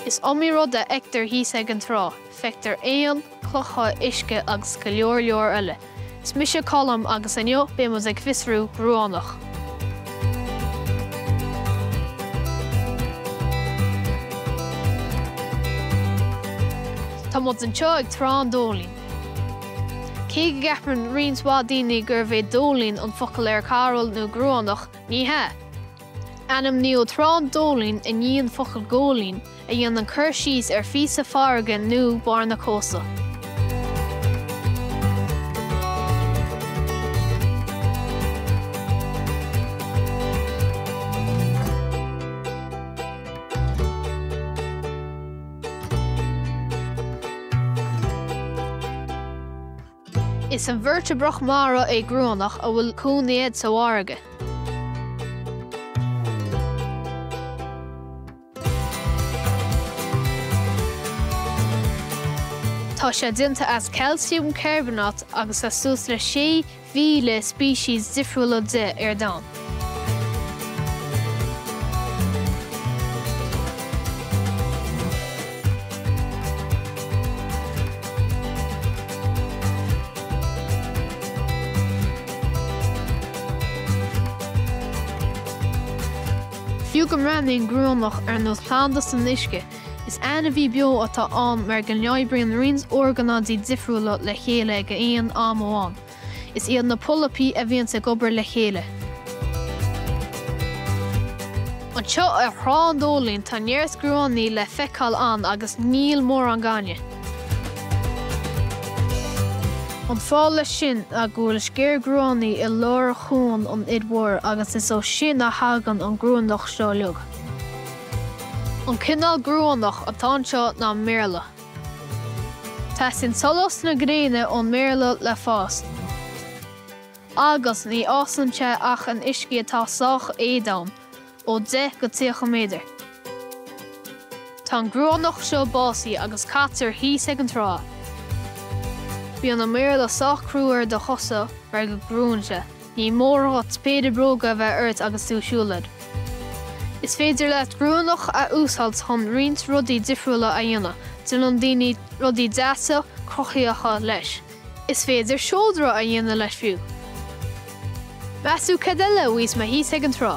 Is iomaí rud a fheictear thíos ag an trá, feictear éin, clocha, uisce agus go leor leor eile. Is mise Colm agus inniu beidh muid ag fiosrú gruánach. Tá muid anseo ag Trá an Dóilín. Cé go gceapann roinnt mhaith daoine gurbh é dóilín an focal ar coral nó gruánach, ní hea. Ainmníodh Trá an Dóilín i ndiaidh an focal góilín, a dhéanann cur síos ar phíosa farraige nó bearna cósta. Is inveirteabrach mara é gruánach a bhfuil cónaí air sa bhfarraige. Tá sé déanta as calcium carbonate agus tá suas le 6,000 speiceas difriúla de ar domhan. Fiú go mbreathnaíonn gruánach ar nós planda san uisce, is ainmhí beo atá ann mar go n-oibríonn roinnt orgánaidí difriúla le chéile ag aon am amháin. Is iad na polaipí a bhíonns ag obair le chéile. Anseo ar Thrá an Dóilín tá neart gruánaí le feiceáil ann agus níl mórán gainimh. An fáth leis sin ná go bhfuil sciar gruánaí i lár Chuan an Fhir Mhóir agus is ó sin a thagann an gruánach seo uilig. An cineál gruánach atá anseo ná méarla. Teastaíonn solas na gréine ón méarla le fás. Agus ní fhásann sé ach in uiscí atá sách éadomhain, ó 10 go 30 méadar. Tá an gruánach seo básaithe agus caitear thíos ag an trá. Bíonn an méarla sách crua ar do chosa mar go gcrúann sé. Ní mór dhuit péire bróga a bheith ort agus tú ag siúl air. Is féidir leat gruánach a úsáid chun roinnt rudaí difriúla a dhéanamh. Déanann daoine rudaí deasa, cruthaitheacha leis. Is féidir seodra a dhéanamh leis fiú. Meas tú cad eile a bhíos mé thíos ag an trá?